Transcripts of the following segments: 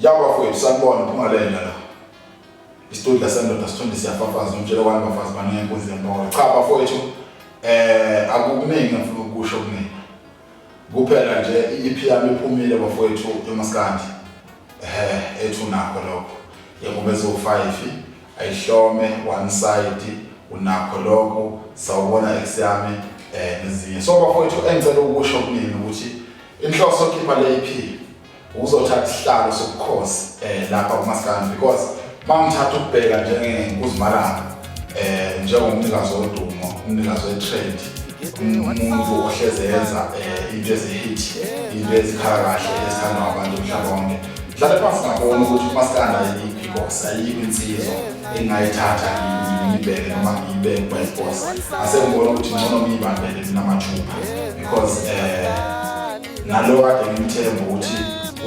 Ya bafowethu sanibona phungalela la. Isitudla sendoda sithonde siyafafaza umtshela kwani bafazi baningi enkunzi yempolo. Cha bafowethu akukuningi ngifuna ukusho kumina. Kuphela nje i-EP yami iphumile bafowethu yomaskandi. Ethu nakho lokho. Yengoma eziwu-5 ayihlome one side unakho lokho sawubona ex yami nezinye. So bafowethu engicela ukusho kunini ukuthi inhloso yokukhipha le EP uzothatha isihlalo sobukhosi lapha kumaskandi because mangithatha ukubheka njengenkuzimalanga njengomnikazi wodumo, umnikazi we-trend, umuntu ohleze yenza into ezihit, into ezikhala kahle ezithandwa ngabantu umhlaba wonke. Ngihlale phansi ngabona ukuthi umaskandi ayikho inkosi, ayikho insizwa engingayithatha ngiyibeke noma ngiyibeke kuba inkosi. Ase ngibona ukuthi ngcono ngiyibambele mina mathupha because nalo kade ngimthemba ukuthi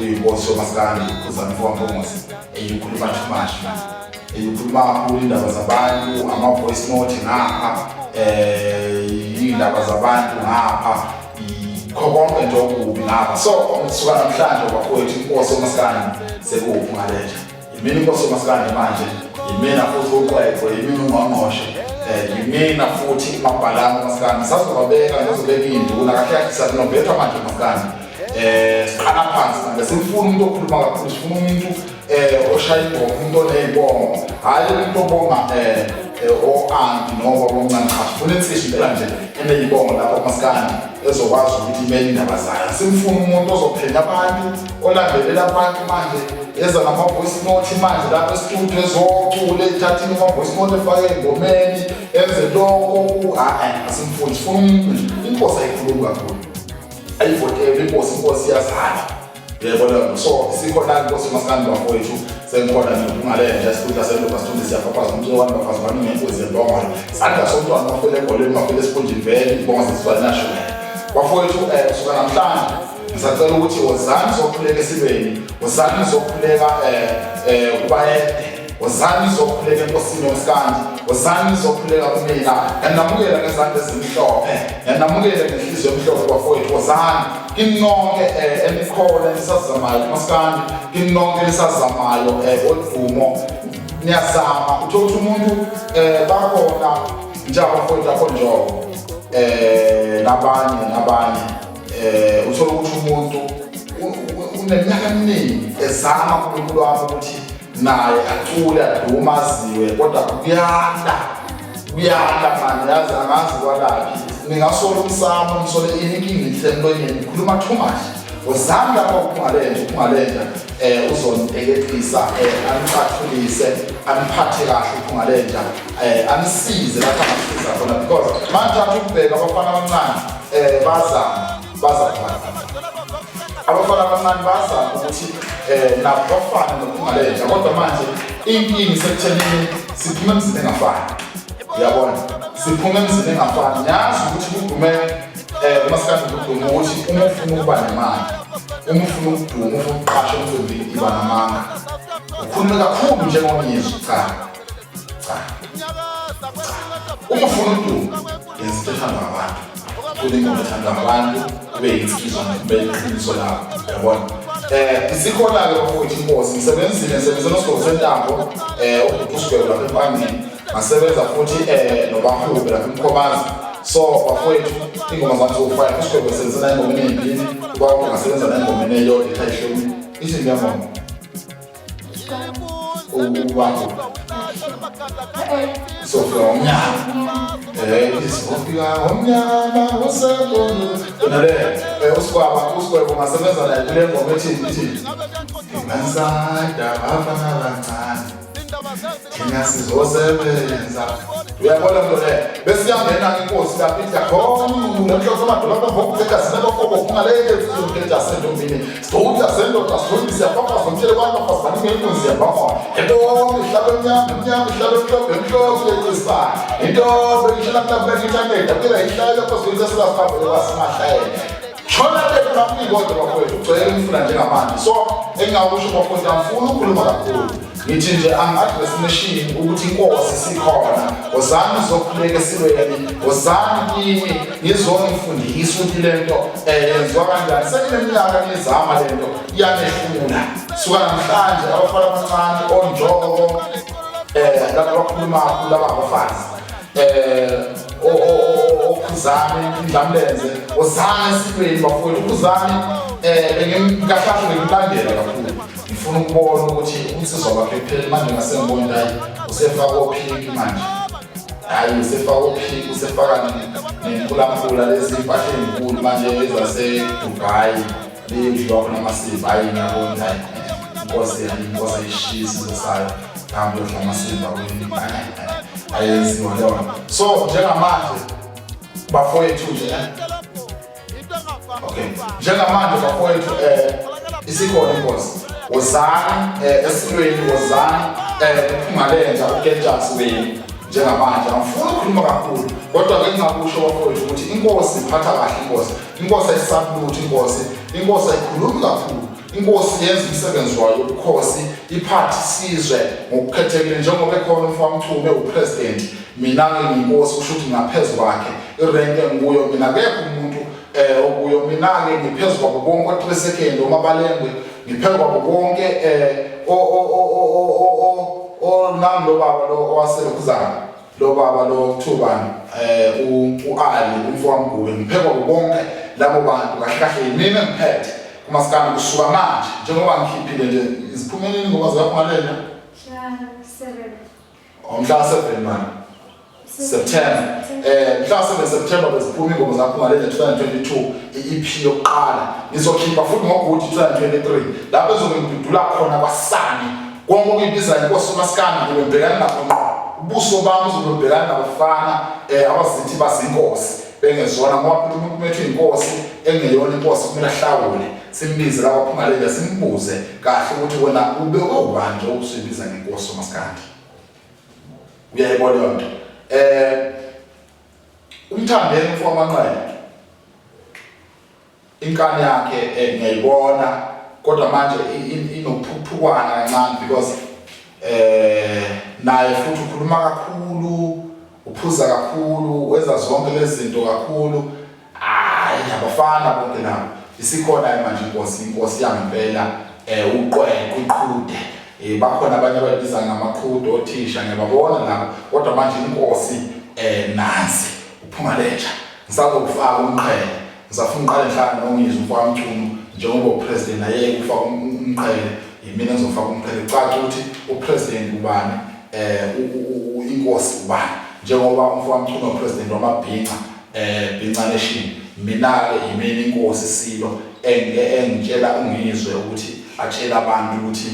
uyinkosi yomaskandi uKhuzani Mpongose eyikhuluma too much man, eyikhuluma kakhulu indaba zabantu, ama-voice note ngapha, iy'ndaba zabantu ngapha, kho konke nje okubi ngapha. So kusuka namhlanje bafowethu inkosi yomaskandi sekuwuPhungalenja. Yimina inkosi yomaskandi manje, yimina futhi uqweqwe, yimina ungqongqoshe, yimina futhi umabhalane umaskandi. Sazobabeka, ngizobeka iy'nduna kahle kahle siyanovethwa manje umaskandi. Siqala phansi manje, sifuna umuntu okhuluma kakhulu, sifuna umuntu oshaya ingoma, umuntu oney'bongo, hhayi umuntu obonga o-anti noma omncane. Cha, sifuna insizwa impela nje eney'bongo lapha kumaskandi ezokwazi ukuthi imele indaba zayo. Simfuna umuntu ozophenya abantu, olandelela abantu manje, eza nama-voice note manje lapha estudio ezocula, ethathile ama-voice note efake engomeni, enze lokho. Ha-e, asimfuni, sifuna umuntu nje. Inkosi ayikhulumi kakhulu, ayivotele inkosi, inkosi iyazala. Uyayibona, so sikhona inkosi maskandi bafowethu, sengikhona ngiphungalenja isitudla sendoda sithunde siyafafaza umtshela wami bafazi baningi ngenkunzi yembongolo. Sandla somntwana mafele ebholeni, mafele esikhunjini, vele ibongo sesizwa nasho. Bafowethu kusuka namhlanje ngisacela ukuthi wozani nizokhuleka esibeni, wozani nizokhuleka kubayede, wozani nizokhuleka enkosini yomaskandi, wozani nizokhuleka kumina. Ngiyanamukela ngezandla ezimhlophe, ngiyanamukela ngenhliziyo emhlophe bafowethu, wozani kini nonke enikhona enisazamayo kumaskandi, kini nonke enisazamayo odumo, niyazama. Uthola ukuthi umuntu bakhona njengabafowethu akho njobo nabanye nabanye, uthola ukuthi umuntu uneminyaka eminingi ezama uNkulunkulu wami ukuthi naye acule adume aziwe, kodwa kuyala kuyala mani, yazi angazi kwalaphi. Ningasola umsamo, nisole ini, inkinga inhle emlonyeni, nikhuluma too much. Wozani lapha uPhungalenja, uPhungalenja uzoniteketisa, anicathulise, aniphathe kahle uPhungalenja, anisize lapha angasiza khona because manje athi ukubheka abafana abancane bazama bazama abafana abancane bazama ukuthi nabo bafane noPhungalenja, kodwa manje inkinga isekuthenini siphuma emzini engafani. Uyabona, siphuma emzini engafani. Ngiyazi ukuthi kudume umasikandi, kudume ukuthi uma ufuna ukuba nemali, uma ufuna ukuduma, ufuna ukuqasha umcimbini, iba namanga, ukhulume kakhulu njengongizwe. Cha cha cha, uma ufuna ukuduma yenza into ethandwa ngabantu, cula ingoma ethandwa ngabantu, ube yinsizwa, ube iqiniso lakho. Uyabona, isikhona-ke bafowethu inkosi, ngisebenzile, ngisebenze noSigwebo Sentambo, ubhuti uSigwebo lapha empangeni, ngasebenza futhi noBahube lapha eMkhomazi. So bafowethu ingoma zami ziwu-5, uSigwebo ngisebenze naye engomeni ey'mbili, uBahube ngasebenza naye engomeni eyodwa ethi ayihlomi. Ithi ngiyabonga uBahube sofika ngomnyama, izofika ngomnyama usenkulu yona le. Usigwaba uSigwebo ngasebenza naye kule ngoma ethi ithi ibansada bafana bancane, thina sizosebenza. Uyabona nto le, bese iyangena inkosi lapho ithi yakhona nemhloso amadolobha ngokugegazina bakobo kungaleke sentombini sidutha sendoda sithonde siyafafaza umtshele abantu bafazi baningi enkunzi yabangona ebonke ihlaba emnyama emnyama ihlaba emhlophe emhlophe yecisana intombi ishela mhlawumbe intaneti akuyela ihlala lapho siyitha silaphambele kwasimahlayela shona lethu nakuyi kodwa bafowethu ugcwele umfula njengamanje. So engingakusho bafowethu, angifuni ukukhuluma kakhulu. Ngithi nje angi-address nation ukuthi inkosi sikhona. Wozani uzokhuleka esilweni, wozani kimi ngizonifundisa ukuthi lento yenziwa kanjani. Sekuneminyaka nizama lento iyanehlula. Suka namhlanje abafana abancane onjoko laba abakhuluma kakhulu laba abafazi okhuzane indlamlenze wozani esilweni bafowethu. Ukhuzane bengimkahlahle bengimlandela kakhulu, ngifuna ukubona ukuthi unsizwa wakhe kuphela manje ngasengibona hayi usefaka ophiki manje, hayi usefaka ophiki, usefaka nempulampula lezi mpahla ey'nkulu manje ezase-Dubai leyodliwa khona amasimba. Hayi ngiyabona hayi inkosi, hayi inkosi ayishisi sayo hambe yodla amasimba ayenziwa leyo nto. So njengamanje bafowethu nje, okay, njengamanje bafowethu isikhona inkosi. Wozani esilweni, wozani uphungalenja uketshasi wenu. Njengamanje angifuni ukukhuluma kakhulu, kodwa ke ngingakusho bafowethu ukuthi inkosi iphatha kahle inkosi, inkosi ayisabi lutho, inkosi, inkosi ayikhulumi kakhulu, inkosi yenza umsebenzi wayo ubukhosi, iphathe isizwe ngokukhethekile. Njengoba ekhona umfowamchume upresident, mina-ke ngiyinkosi, kusho ukuthi ngaphezu kwakhe irenki engikuyo mina akekho umuntu okuyo. Mina-ke ngiphezu kwabo bonke o-3 second omabalengwe, ngiphezu kwabo bonke o nami lo baba lo owaselokhuzana lo baba lo kuthiwa u-Ali umfo wamgube, ngiphezu kwabo bonke labo bantu. Kahle kahle yimina engiphethe kumasikandi kusuka manje njengoba ngikhiphile nje. Iziphumeleni ngoba ziyaphumelela. Mhla 7. Umhla 7 manje September, mhla 7 September beziphuma ingoma zakho ngale 2022, i-EP yokuqala. Ngizokhipha futhi ngoGudi 2023 lapho ezobe ngidudula khona kwasani konke okuyibiza inkosi umasikandi, ngibe ngibhekana nakho ngqo, ubuso bami uzobe bhekana nabafana abazithi bazinkosi bengezona, ngoba phela umuntu methu inkosi engeyona inkosi kumele ahlawule. Simbize lapha phungalela, simbuze kahle ukuthi wena ubekwe ubani nje usuyibiza ngenkosi umasikandi. Uyayibona leyo nto? Umthandeni umfo wamanqele, inkani yakhe ngiyayibona, kodwa manje inokuphuphukwana kancane because naye futhi ukhuluma kakhulu, uphuza kakhulu, wenza zonke lezi zinto kakhulu. Hayi abafana bonke labo. Isikhona manje inkosi, inkosi yangempela, uqweqwe iqhude. Bakhona abanye abayibiza ngamaqhude othisha, ngiyababona labo, kodwa manje inkosi nansi uphungalenja. Ngisazokufaka umqhele, ngisafuna uqale ngihlangane nongizwe umfo kaMchunu njengoba upresident ayeke ufaka umqhele, yimina engizofaka umqhele, caca ukuthi upresident ubani, inkosi ubani. Njengoba umfo kaMchunu upresident wamabhinca, Bhinca Nation, mina-ke yimina inkosi Silo engitshela ungizwe ukuthi atshele abantu ukuthi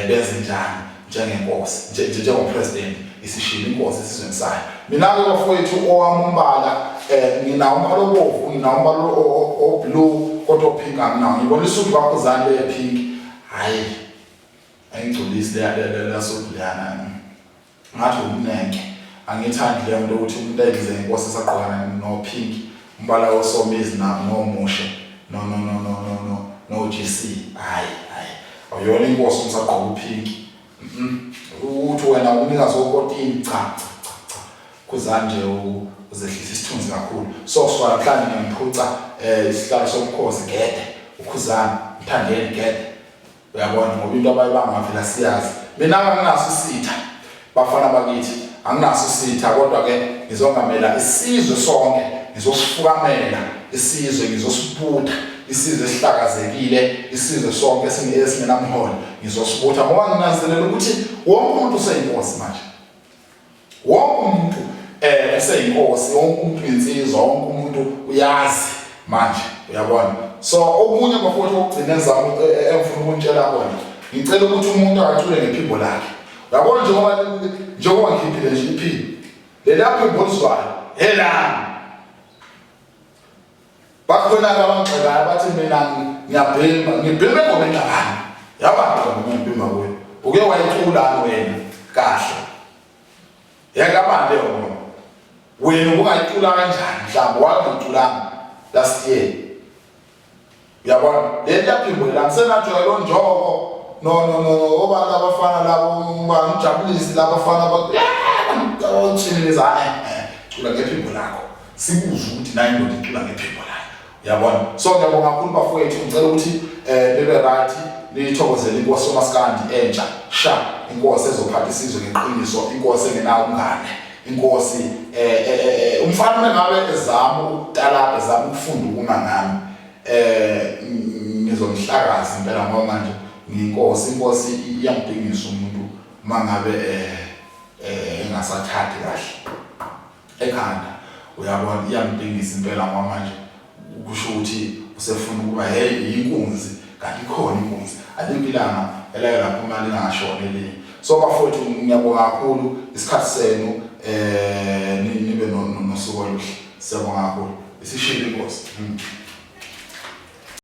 benze njani njengenkosi, njengopresident. Isishilo inkosi esizweni sayo. Mina-ke bafowethu owami umbala nginawo umbala obovu, nginawo umbala o-blue, kodwa opink anginawo. Ngibona isudu kakhuzani leyo pink, hhayi ayingcolisi leya sudu leyana, ngathi umnenke. Angithandi leyo nto ukuthi umuntu ayibize ngenkosi esagqokana no-pink, umbala wosomizi nomushe no no no no no no no GC. Hayi hayi, awuyona inkosi umsagqoka upink. Uthi wena umnikazi wokotini? Cha cha cha cha, kuzanje uzehlisa isithunzi kakhulu. So kusuka namhlanje ngiyemphuca isihlalo sobukhosi gede ukhuzani mthandeni gede. Uyabona, ngoba into abayibanga phela siyazi. Mina anginaso isitha bafana bakithi, anginaso isitha, kodwa ke ngizongamela isizwe sonke, ngizosifukamela isizwe, ngizosibutha isizwe esihlakazekile, isizwe sonke esingenamholo ngizosibutha, ngoba nginanzelela ukuthi wonke umuntu useyinkosi manje, wonke umuntu useyinkosi, wonke umuntu uyinsizwa, wonke umuntu uyazi manje, uyabona. So okunye bafowethu okugcina engizama engifuna ukuntshela kona, ngicela ukuthi umuntu akacule ngephimbo lakhe. Uyabona, njengoba ngikhiphile nje iphimbo leliya phimbo olizwayo helami. Bakhona-ke abangigxekayo bathi mina ngiyabhimba, ngibhimba engoma enhlangano yabantu ngibhimba kuyo. Uke wayiculani wena kahle yakabani leyo ngoma? Wena ubungayicula kanjani? Mhlawumbe wangayiculanga last year. Uyabona, leli yaphimbo lami senajwayelo njoko. no no no obani abafana labo, bangijabulisi labafana ba eh, eh, cula ngephimbo lakho, sikuzwe ukuthi nayi indoda icula ngephimbo layo, uyabona. So ngiyabonga kakhulu bafowethu, ngicela ukuthi nibe right, niyithokozele inkosi yomaskandi entsha sha, inkosi ezophatha isizwe ngeqiniso, inkosi engenawo umngane, inkosi umfana mengabe ezama ukutalabha, ezama ukufunda ukuma ngami, ngizomhlakaza impela, ngoba manje ngiyinkosi. Inkosi iyamdingisa umuntu mangabe engasathathi kahle ekhanda, uyabona, iyamdingisa impela, ngoba manje kusho ukuthi usefuna ukuba hey inkunzi, kanti ikhona inkunzi, alikho ilanga elake laphuma lingashoni elinye. So bafowethu, ngiyabonga kakhulu isikhathi senu, nibe nosuku oluhle. Siyabonga kakhulu, isishilo inkosi.